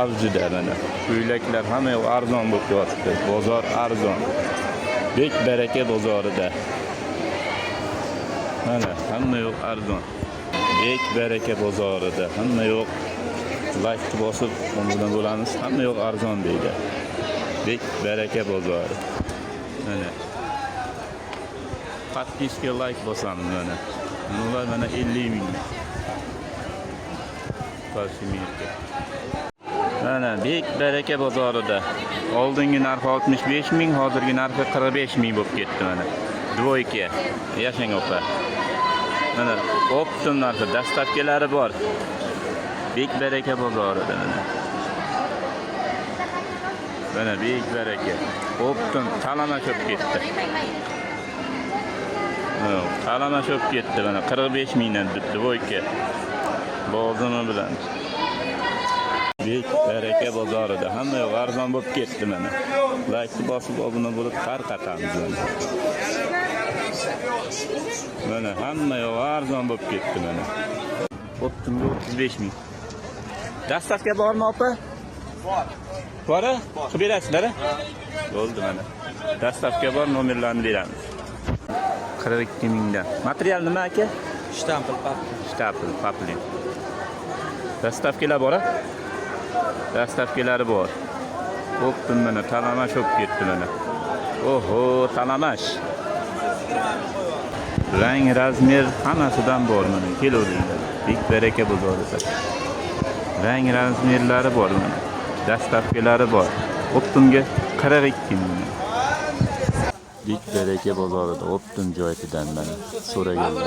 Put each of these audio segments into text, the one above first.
avjida mana. Ko'ylaklar hamma yoq arzon bo'lib yotibdi. Bozor arzon. Bek baraka bozorida. Mana hamma yoq arzon. Bek baraka bozorida hamma yoq like bosib obuna bo'lamiz. Hamma yoq arzon deydi. Bek baraka bozori. Mana. Подписка like bosamiz mana. Bular mana 50 ming. Parşimirka. Mana Bek baraka bozorida. Oldingi narxi 65 ming, hozirgi narxi 45 ming bo'lib ketdi mana. Двойка. Yashang opa. Mana оптом narxi, доставка lari bor. Bek baraka bozorida mana. Mana Bek baraka. Оптом talama bo'lib ketdi. Talama bo'lib ketdi mana 45 mingdan двойка. Bozimi bilan. Bek baraka bozorida hamma yoq arzon bo'lib ketdi mana. Laykni bosib obuna bo'lib tarqatamiz mana. Mana hamma yoq arzon bo'lib ketdi mana. Оптом ga 35 ming. Доставка bormi opa? Bor. Bor? Qilib berasizlar? Bo'ldi mana. Доставка bor, nomerlarni beramiz. 42 mingdan. Material nima aka? Shtampil papka. Штапель, poplin. Доставка lar bor a? Доставка lari bor. Оптом mana talamash bo'lib ketdi mana. Oho, talamash. Rang, размер hammasidan bor mana. Kelaveringlar. Bek baraka bozorida. Rang, размер lari bor mana. Доставка lari bor. Оптом ga 42 ming. Bek baraka bozorida оптом joyidan mana so'raganlar.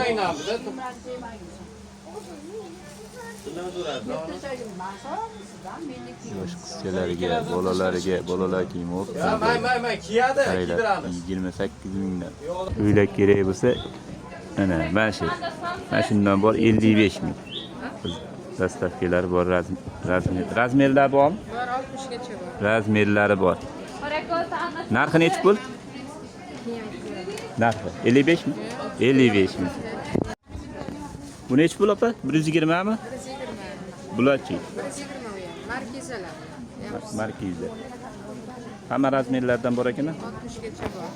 Yosh qizchalarga, bolalarga, bolalar kiyimi оптом. May may may kiyadi, Qaranglar, kiydiramiz. 28 mingdan. Ko'ylak kerak bo'lsa, mana mana shu. Mana shundan bor 55 ming. Доставка lari bor, размер. Размер lar bormi? Bor, 60 gacha bor. Размер lari bor. Narxi nechi pul? Narxi 55 mi? 55 ming. Bu nechi pul opa? 120 mi? 120. Bularchi? 120 u ham. Markizalar. Yaxshisi. Markiza. Hamma размер lardan bor ekan. 60 gacha bor.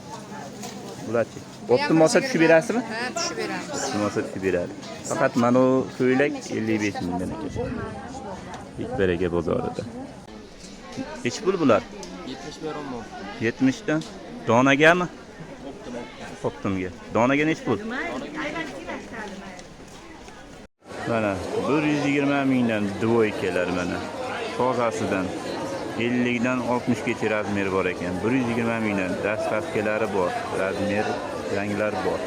Bularchi? Bu ham Оптом olsa 120. tushib berasizmi? Ha, tushib beramiz. Оптом olsa tushib beradi. Faqat mana bu ko'ylak 55 mingdan ekan. Bek baraka bozorida. Nechi pul bular? 70 berolmam. 70 dan. Donagami? Оптом ga. Donaga nechi pul? Mana 120 mingdan двойка lar mana. Tozasidan 50 dan 60 gacha размер bor ekan. 120 mingdan доставка lari bor. Размер, ranglar bor.